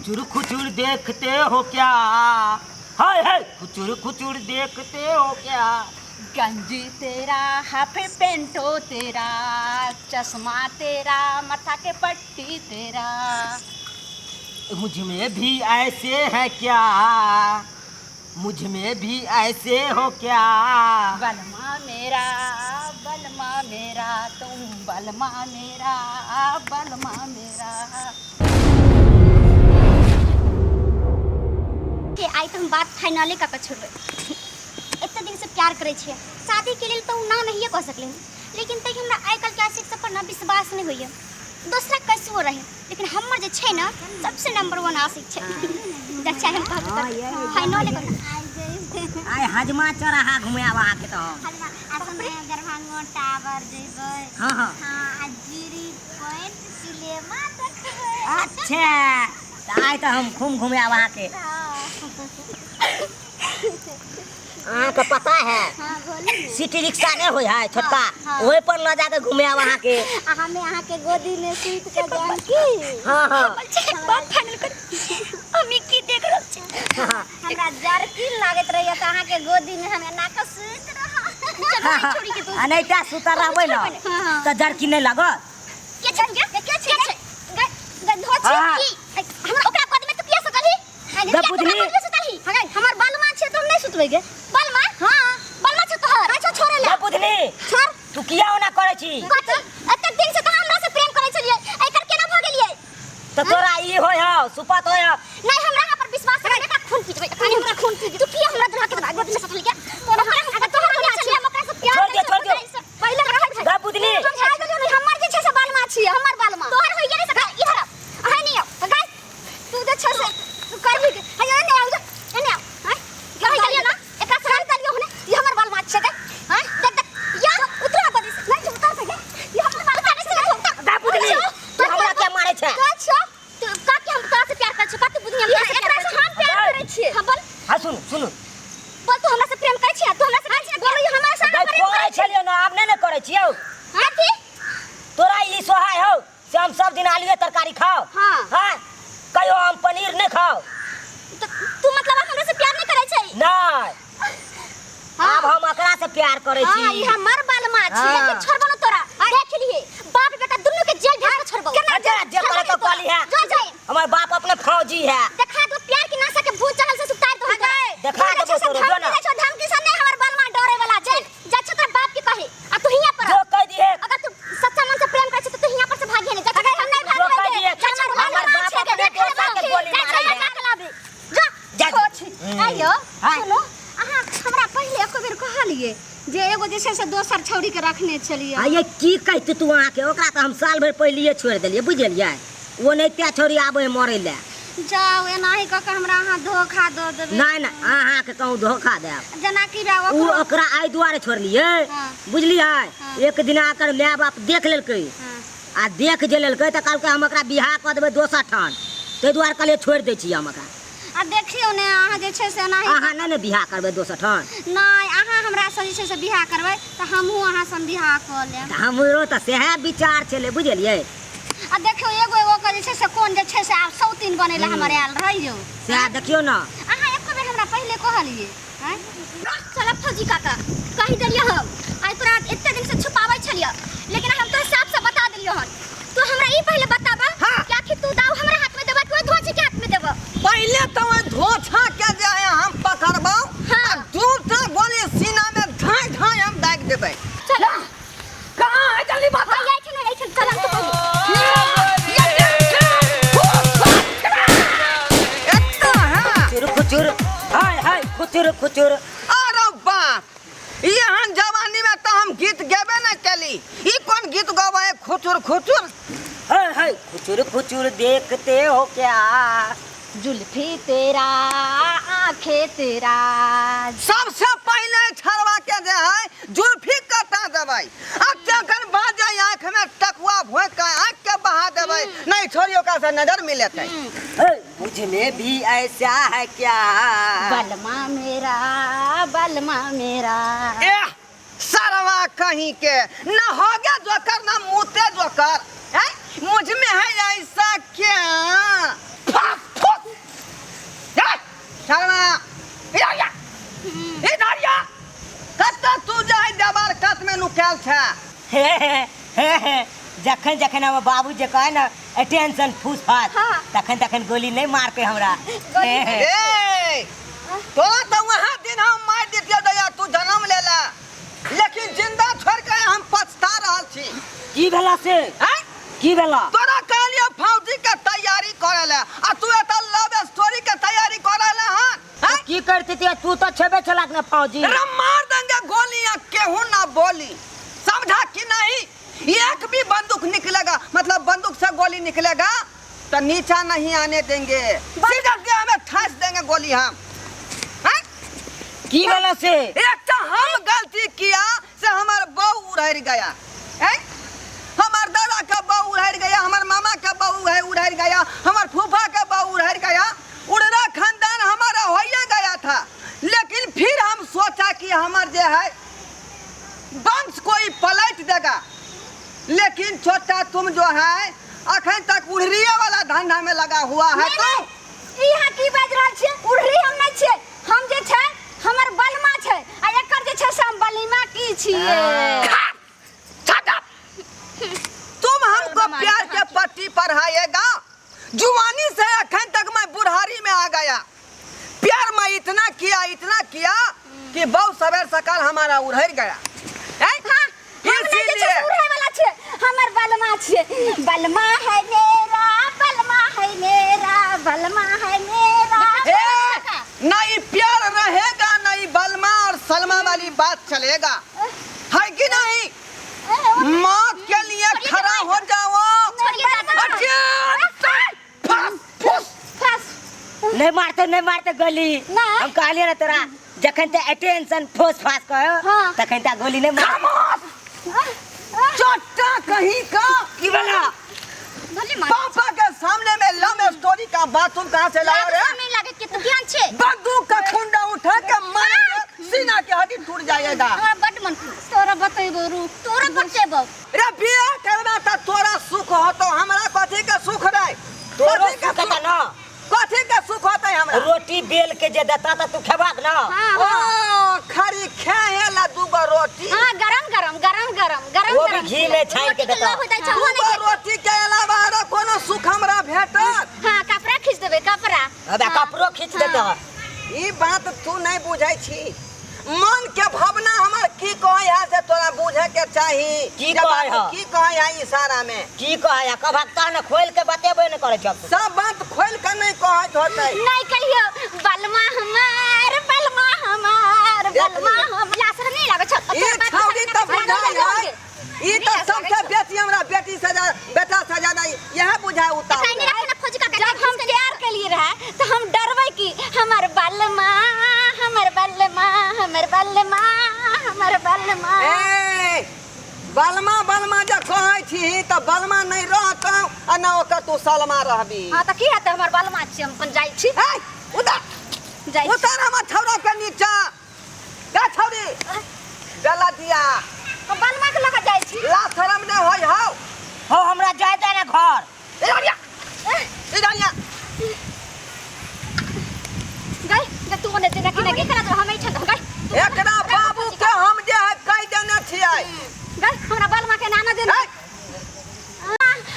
खुचुर खुचुर देखते हो क्या, हाय हाय खुचुर खुचुर देखते हो क्या। गंजी तेरा, हाफ पेंटो तेरा, चश्मा तेरा, माथा के पट्टी तेरा। मुझ में भी ऐसे है क्या, मुझ में भी ऐसे हो क्या। बलमा मेरा, बलमा मेरा, तुम बलमा मेरा, बलमा मेरा। के आइ तऽ हम बात फाइनले कऽ के छोड़बै। एते दिन से प्यार करै छियै, शादी के लेल तऽ ओ ना नहिए कऽ सकलै, लेकिन तैयो हमरा आइ काल्हिके आशिक सब पर ना विश्वास नहि होइए। दोसरा कैसो रहे, लेकिन हमर जे छै ने सबसे नंबर वन आशिक छै। जा चाहे हम कहब हाँ, ये। फाइनल कर। आइ हजमा चौराहा घुमायब अहाँके तऽ हम। दरभंगा टावर जेबै। हाँ हाँ। हाँ, आ जीरी पॉइंट सिनेमा देखबै। अच्छा, तऽ आइ तऽ हम खूब घुमायब अहाँके। अहाँके पता है? हाँ, बोलू ने। सिटी रिक्शा नहीं होय है छोटका? हाँ। ओहि पर लऽ जाके घुमायब अहाँके। आ हमे अहाँके गोदी में सुति के जान की। हाँ हाँ। बात फाइनल कर। हम ई की देख रहल छी? हमरा जर्किन लागैत रहैया तऽ अहाँके गोदी में हम एना कऽ सुति रहब। छोड़ी के तू। आ नहि तऽ सुतल रहबै ने हाँ। तऽ जर्किन नहि लागत। के छै के? के छै के? गै गै धो छी हाँ। की हमरा ओकरा गोदी में तू किया सुतलही? ग बुझली। सुतलही? हमर बलमा छै तऽ हम नहि सुतबै गे। बलमा? हां, बलमा छै तोहर। अच्छा, छोड़े ले। ग बुझली। छोड़। तू किया ओना करै छी? कथी? एते दिन से तऽ हमरा से प्रेम करै छलियै, एकर केना भऽ गेलियै? तऽ तोरा ई होय हौ सुपत होय हौ। नहीं, हमरा अहाँ पर विश्वास नहीं, एकरा खून पीटबै, खाली हमरा खून पी। तू किया हमरा दुल्हा के गोदी में सटल के? तोरा अगर तोहर दुल्हा छियै, हम ओकरा से प्यार छोड़ दियौ, छोड़ दियौ। पहिले रहै छै। ग बुझली। हमर जे छै से बालमा छियै, हमर बालमा। तोहर होइए नहि सकै, इधर आउ। अहाँ नहि आउ। गाय, तू जे छै से तू करबी के? हे, एने आउ, एने आउ। हैं? कहि देलियै ना, एकरा से कहि देलियै हुने, ई हमर बालमा छियै गे। हैं? देख देख, या उतरा गोदी से। नहीं, उतर दे गे। ई हमर बालमा छियै, उतर। ग बुझली, तू हमरा किया मारै छै? का छौ? तू का कि हम तोरा से प्यार करै छियौ? का तू बुझनी हम तोरा से प्यार करै छियौ? हम प्यार करै छियै। हां, बोल। हाँ, सुनू सुनू। बोल, तू हमरा से प्रेम करै छियै? तू हमरा से करै छियै? बोल, ई हमरा से गै, प्रेम करै छलियौ ने, आब नहि ने करै छियौ। कथी? तोरा ई सोहाय हौ से हम सब दिन आलुए तरकारी खाओ? हाँ। हाँ, कहियो हम पनीर नहीं खाओ? तो तू मतलब हमरा से प्यार नहीं करै छै? नहीं। हाँ। आब हम एकरा से प्यार करै हाँ, छी। ई हमर बालमा छी। हाँ। लेकिन छोड़बो न तोरा, देख लिए बाप बेटा दुनू के जेल भेज के छोड़बो। केना जेल? जेल करे तो कहली है। जो जाए। हमर बाप अपने फौजी है। देखा दो प्यार की नाशा के भूत चढ़ल से सुतार दो। देखा देबो तोरो, जो ना। धमकी से नहीं हमर बालमा डरे वाला छै। जा छो तोरा बाप के कहे आ तू हियां पर जो कह दिए। अगर तू सच्चा मन से प्रेम करै छै तो तू हियां पर से भागिए नहीं जा। हम नहीं जो भागबै कह गे। दिए। जा छो, हमर बालमा बाप छै गे, अपने देख दोसर लेबो। के गोली जा छो, मारै है। जा के लाबे। जा। जा। आइयो। हाँ। सुनो, अहाँ हमरा पहिले एको बेर कहलिए जे एगो जे छै से दोसर छौड़ी के रखने छलियै। आ ये की कहते तू अहाँके, ओकरा तऽ हम साल भरि पहिलिए छोड़ि देलियै, बुझलियै? ओ नहि त्या छौड़ी आबै है मरै लए। जाउ, एनाही कऽ के हमरा अहाँ धोखा दऽ देबै। नहि नहि, अहाँके कहूँ धोखा देब? जेनाकि रे ओ ओकरा एहि दुआरे छोड़लियै, हाँ। बुझलियै? हाँ। एक दिना एकर माय बाप देख लेलकै। हाँ। आ देख जे लेलकै तऽ कहलकै हम एकरा बियाह कऽ देबै दोसर ठान, ताहि दुआरे कहलियै छोड़ि दै छियै हम एकरा। आ देखियौ ने, अहाँ जे छै से एनाही अहाँ नहि ने बियाह करबै दोसर ठान? नहि, अहाँ हमरा से जे छै से बियाह करबै तऽ हमहूँ अहाँ से बियाह कऽ लेब। तऽ हमरो तऽ सएह विचार छलै, बुझलियै? आ देखियौ, एगो एगो के जे छै से कोन जे छै से आब सौतीन बनै लए हमर आयल रहै यौ। सएह देखियौ ने। अहाँ एको बेर हमरा पहिले कहलियै? आँय? चल फौजी काका, कहि देलियै हम। आइ तोरा एते दिन से छुपाबै छलियै, लेकिन हम तोरा साफ साफ बता देलियै हन। तू हमरा ई पहिले बताबा हाँ। कि आखिर तू दाऊ हमरा हाथ में देबा कि ओइ धोची के हाथ में देबा? पहिले तो ओइ धोछा के जे है हम पकड़बौ। हाँ। आ दूटा गोली सीना में धाय धाय हम दागि देबै। चलो। कहाँ है जल्दी बता। हाँ, आई छन, आई छन, चल हम तो पहिले। एत्ता है। खुचुर खुचुर, हाय हाय खुचुर खुचुर। अरे बाप, एहन जवानी में तो हम गीत गेबे न केली, ई कोन गीत गबै है खुचुर खुचुर? हाय हाय खुचुर खुचुर देखते हो क्या? जुल्फी तेरा, आंखें तेरा। सबसे पहले छड़वा के जे है जुल्फी कटा देबै, आ तकर बाद जे आंख में टकुआ भोंक के आंख के बहा देबै, नहीं छोड़ी ओकरा से नजर मिलेतै। हे, मुझ में भी ऐसा है क्या? बलमा मेरा, बलमा मेरा। एह सरवा कहीं के न हो गया जोकर न मुते जोकर, हैं? मुझ में है ऐसा क्या? फक, फक। हे हे हे हे जखन जखन हमर बाबू जे कहे ने टेंशन फूस फास हाँ। तखन तखन गोली नहीं मारते हमरा। गोली हे, हे। ए तोरा तो वहाँ दिन हम मार दितियो दैया, तू जन्म लेला, लेकिन जिंदा छोड़ के हम पछता रहल छी। की भेला से? हैं? की भेला? तोरा कहलियो फौजी के तैयारी करे ले, आ तू एतऽ लव स्टोरी के तैयारी करे ले हन। हैं? की करती थी तू? तो छेबे छलाक ना फौजी। अरे मार देंगे गोलियां, केहू ना बोली, समझा कि नहीं? एक भी बंदूक निकलेगा, मतलब बंदूक से गोली निकलेगा तो नीचा नहीं आने देंगे, सीधा के हमें ठस देंगे गोली हम। हैं? की भेला से? एक तो हम गलती किया से हमार बहू उड़र गया, हैं? हमार दादा का बहू उड़र गया, हमार मामा का बहू है उड़र गया, हमार फूफा का बहू उड़र गया, उड़रा खानदान हमारा हो ही गया था। लेकिन फिर हम सोचा कि हमार जे है वंश कोई पलट देगा, लेकिन छोटा तुम जो है अखन तक उड़रिए वाला धंधा में लगा हुआ है। नहीं, तो नहीं, ई अहाँ की बाजि रहल छियै? उड़री हम नहि छियै, हम जे छै हमर बलमा छै, आ एकर जे छै से हम बलिमा की छियै। तुम हमको प्यार के पट्टी पढ़ाएगा? जुआनी से अखन तक मैं बुढ़ारी में आ गया, प्यार मैं इतना किया इतना किया कि बहुत सवेर सकाल हमारा उड़र गया, हैं? हाँ, हम नहि जे छै इसीलिए से उड़ै वाला छियै, हमर बलमा छियै। बलमा है मेरा, बलमा है मेरा, बलमा है मेरा। ए, ना ही प्यार रहेगा, ना ही बलमा और सलमा वाली बात चलेगा, है कि नहीं? मौत के लिए खड़ा हो जाओ। छोड़िए। फस, फुस। फस। नहीं मारते, नहीं मारते गोली। ना। हम कहलिए ना तोरा, जखन ते अटेंशन फोस फास कहो हाँ। तखन ते गोली नहीं मार। खामोश चोटा कहीं का। की भेला? भले मार। पापा के सामने में लव स्टोरी का बात तुम कहाँ से लाओ रे? नहीं लागे के तू ज्ञान छे। बंदूक का कुंडा उठा के मारेंगे, सीना के हड्डी टूट जाएगा। हमरा बड मन तोरा बतेबो रुक, तोरा बतेबो। रे बियाह करबा त तोरा सुख होतो, हमरा कथी के सुख रे? तोरो कथी के सुख सुख हेतौ ना? कथी के सुख होतै हमरा? रोटी बेल के जे देता त तू खेबाक ना? हाँ हाँ। ओ खरी खाए ला दूगो रोटी। हाँ, गरम गरम गरम गरम गरम वो भी गरम। घी में छान के रोटी के देता। लोभ होतै छै। दूगो रोटी के अलावा आरो कोनो सुख हमरा भेटत? हाँ, कपड़ा खींच देबै कपड़ा। अबे कपड़ो खींच देता। ई बात तू नहीं बुझै छी, मन के भावना हमर की कहै है से तोरा बुझे के चाही। की जे कहै बाबू है? की कहै है इशारा में? की कहै है? कभकता ने खोल के बतेबे ने करै छौ। सब बात खोल के नहीं कहैत होतै। नहीं कहियो बलमा हमार, बलमा हमार, देख बलमा लियै। हम लासर नहीं लागे छौ। ई छौड़ी तऽ बुझाइ है, ई तऽ सबसे बेसी हमरा बेटी से बेटा से ज्यादा इएह बुझाइ उतार। नहीं रखे ना फौजी का। जब हम प्यार के लिए रहे तो हम डरबै कि हमर बलमा, हमर बलमा, हमर बलमा, हमर बलमा। ए बलमा बलमा जे कहै छी तऽ बलमा नहि रहतौ आ ना ओकर तू सलमा रहबी। हाँ तऽ की हेतै? हमर बलमा छी, हम अपन जाइ छी। ए उतर। जाइ छी। उतर हमर छौड़ा के नीचा गा, छौड़ी गला दिया। हम बलमा के लऽ कऽ जाइ छी। ला शरम नहि होइ हौ। हो हमरा जाय दे ना घर। इधर आ, इधर आ। गई गई तू ओने देना कि हम नहीं? की करत हम एठन गई। एकरा बाबू के हम जे है कहि देने छियै। गई, हमरा बलमा के नाना देना। ए,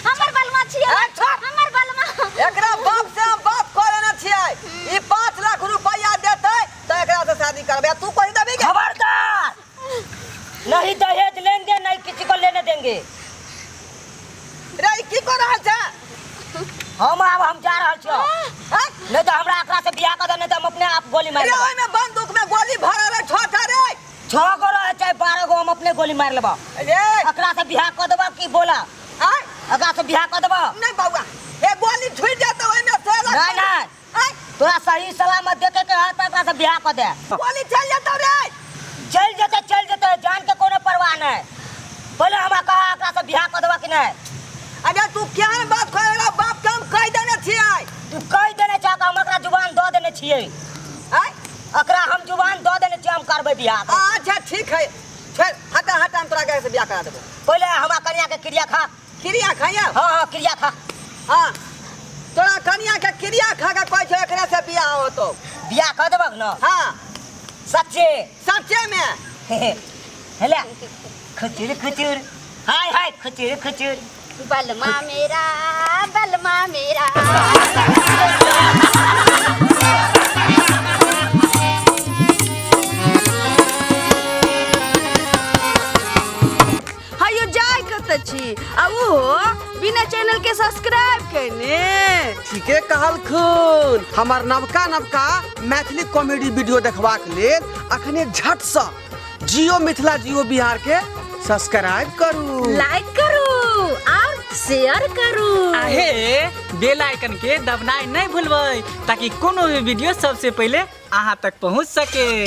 हमर बलमा छियै। ए, छोड़। हमर बलमा। एकरा बाप से हम बात कऽ लेने छियै, ई 5 लाख रुपया देतै तऽ एकरा से शादी करबै, तू कहि देबी गे? खबरदार, नहीं दहेज लेंगे, नहीं किसी को लेने देंगे। रे ई की कऽ रहल छै? हम आब हम जा रहल छियौ। हैं? नहीं तो हमरा एकरा से बियाह कर दे, नहीं तो हम अपने आप गोली मार रे लेबै। ओहिमे बंदूक में गोली भरल है छोटा रे। 6 गो रहे चाहे 12 गो, हम अपने गोली मार लेबो। रे एकरा से बियाह कर देबो की बोला? आय? एकरा से बियाह कर देबो? नहीं बउआ, ए गोली छुटि जेतौ ओहिमे से। नहीं नहीं, आय? तोरा सही सलामत देखे के हाथ एकरा से बियाह कर दे। गोली चलि जेतौ रे। चल जेतै, चल जेतै, जान के कोनो परवाह नहीं। पहिले हमरा कहा, एकरा से बियाह कर देबो कि नहीं? अरे तू केहन बात कहे रे? बाप के हम कहि देने छियै। तू कहि देने छह, हम एकरा जुबान दऽ देने छियै। आय? एकरा हम जुबान दऽ देने छियै, हम करबै बियाह। अच्छा ठीक है, छोड़, हटा हटा, हम तोरा के से बियाह करा देबो। पहिले हमरा कनिया के क्रिया खा। क्रिया खाइया? हाँ हाँ, क्रिया खा। हाँ, तोरा कनिया के क्रिया खा के कहै छौ एकरे से बियाह होतो। बियाह कर देबक न? हाँ। सच्चे? सच्चे में। हेले खुचुर खुचुर। हाय हाय खचुर खचुर। बलमा मेरा, बलमा मेरा। हयो जाय कतऽ छी आ ओहो बिना चैनल के सब्सक्राइब केने? ठीके कहलखुन। हमर नवका नवका मैथिली कॉमेडी वीडियो देखबाक लेल अखने झटसँ जियो मिथिला जियो बिहार के सब्सक्राइब करू, लाइक करू और शेयर करू। आहे बेल आइकन के दबनाइ नहीं भूलबै ताकि कोनो भी वीडियो सबसे पहले अहाँ तक पहुँच सके।